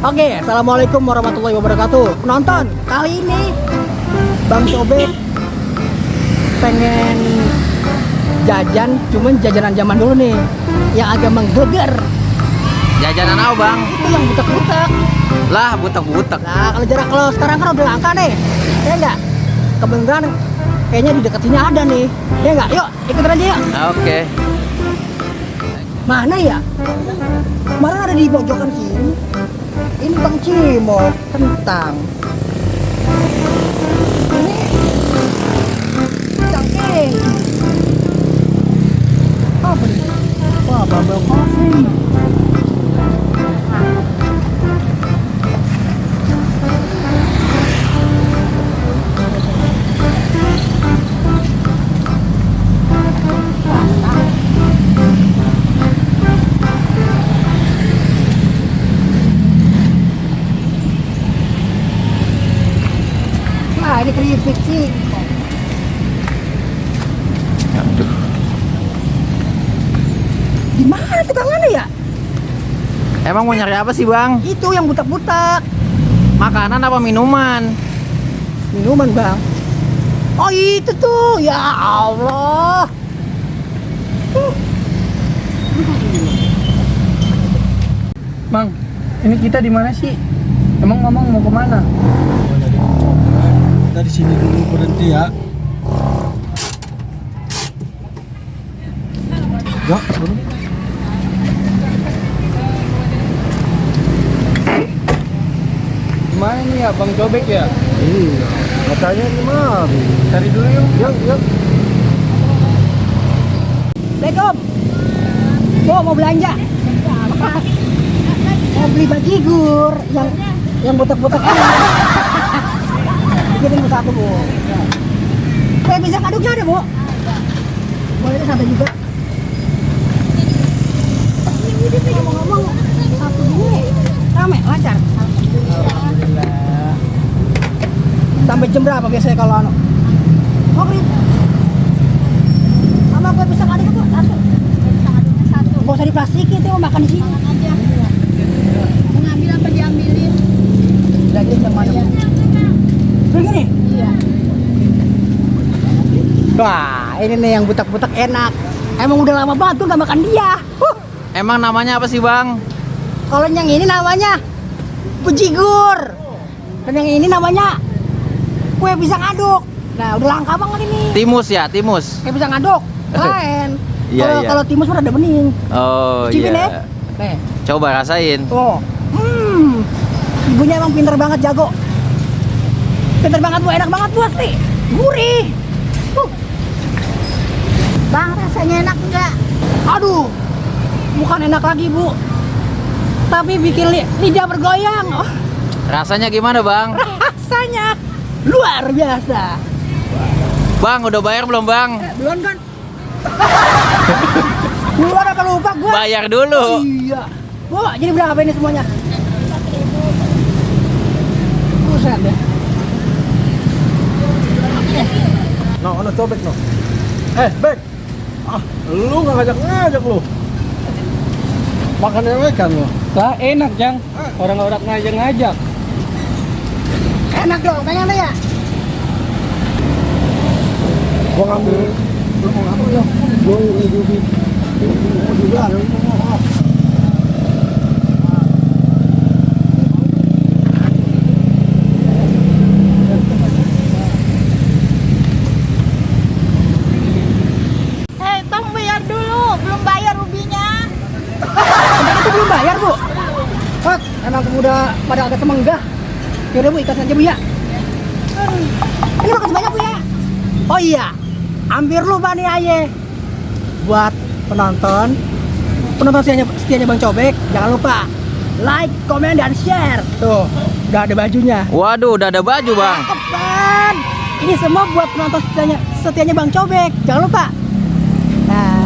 Oke, assalamualaikum warahmatullahi wabarakatuh. Penonton, kali ini Bang Cobek pengen jajan, cuman jajanan zaman dulu nih, yang agak menggelegar. Jajanan apa bang? Itu yang butek-butek. Lah butek-butek. Nah, kalau sekarang kan udah langka nih, ya enggak? Kebenaran kayaknya di dekat sini ada nih, ya enggak? Yuk, ikutin aja yuk. Oke. Mana ya? Kemarin ada di pojokan sini. Ini Bang Cimot, kentang. Ini cangkeh. Apa nih? Wah, bubble coffee. Ini keripik sih. Aduh. Gimana tukangannya ya? Emang mau nyari apa sih bang? Itu yang butak-butak. Makanan apa minuman? Minuman bang. Oh itu tuh, ya Allah. Bang, ini kita di mana sih? Emang ngomong mau kemana? Dari sini dulu berhenti ya. Ya, turun. Gimana nih ya, Bang Cobek ya? Iya, katanya ini mari. Cari dulu yuk. Yuk, yuk. Assalamualaikum. Mau belanja? Mau beli bajigur yang butak-butak ini. Bikin satu bu. Kayak bisa ngaduknya ada bu. Boleh satu juga. Ngomong-ngomong satu dulu. Rame, lancar. Alhamdulillah. Sampai jam berapa biasanya kalau anu? Mau beli? Sama gue bisa ngaduk bu. Satu. Gak usah diplastikin, itu mau makan di sini. Mau ngambil apa diambilin? Lagi yang mana? Begini? Iya. Wah, ini nih yang butak-butak enak. Emang udah lama banget tuh gak makan dia. Emang namanya apa sih bang? Kalau yang ini namanya bujigur. Dan yang ini namanya kue pisang aduk. Nah, udah langka banget ini. Timus ya, timus. Kue pisang aduk. Lain. Iya, Kalau iya. kalau timus mah ada bening. Oh Cipin ya? iya. Nih, Coba rasain. tuh. Ibunya emang pinter banget, jago. Pinter banget bu, enak banget bu asli. Gurih. Bang, rasanya enak enggak? Aduh, bukan enak lagi bu, tapi bikin lidah bergoyang. Oh, Rasanya gimana bang? rasanya luar biasa. Bang udah bayar belum bang? Duluan kan? Duluan apa lupa gua? Bayar dulu. Iya. Bu, jadi berapa ini semuanya? 4.000. Buset ya. No, ono cobek no. Bek. Ah, lu nggak ngajak lu. Makan yang ikan lu. Lah enak, Jang. Orang-orang ngajak-ngajak. Enak dong, pengen ya? Gua ngambil. Lu mau ngambil ya? Gua juga. Tong bayar dulu, belum bayar rubinya. Itu belum bayar bu. Hot, emang udah pada agak semenggah. Yaudah bu, ikat aja bu ya. Ini makasih banyak bu ya. Oh iya, hampir lupa nih aye. Buat penonton setianya Bang Cobek, jangan lupa like, komen, dan share. Tuh, udah ada bajunya. Waduh udah ada baju bang. Kapan? Ini semua buat penonton setianya Bang Cobek. Jangan lupa. Nah,